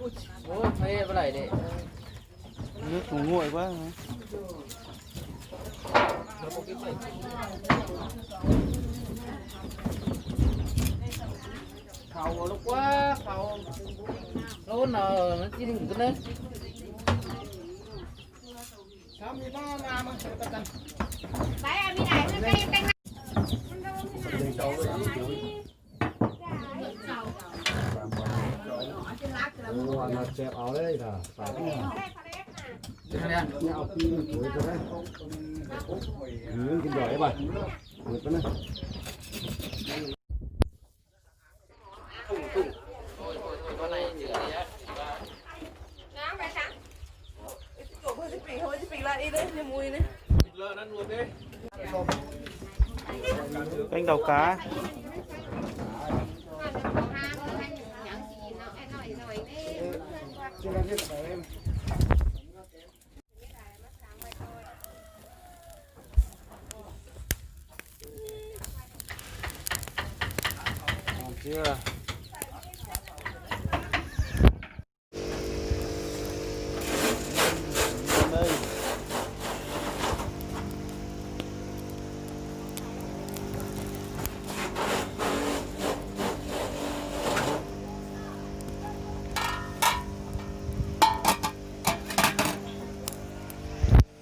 Ua, ua, ua, ua, Lub tus nguaj ua. Qhau ua lub quab qhau. Lub no tsis neeg ne. Peb ntaus kav. Tsiab,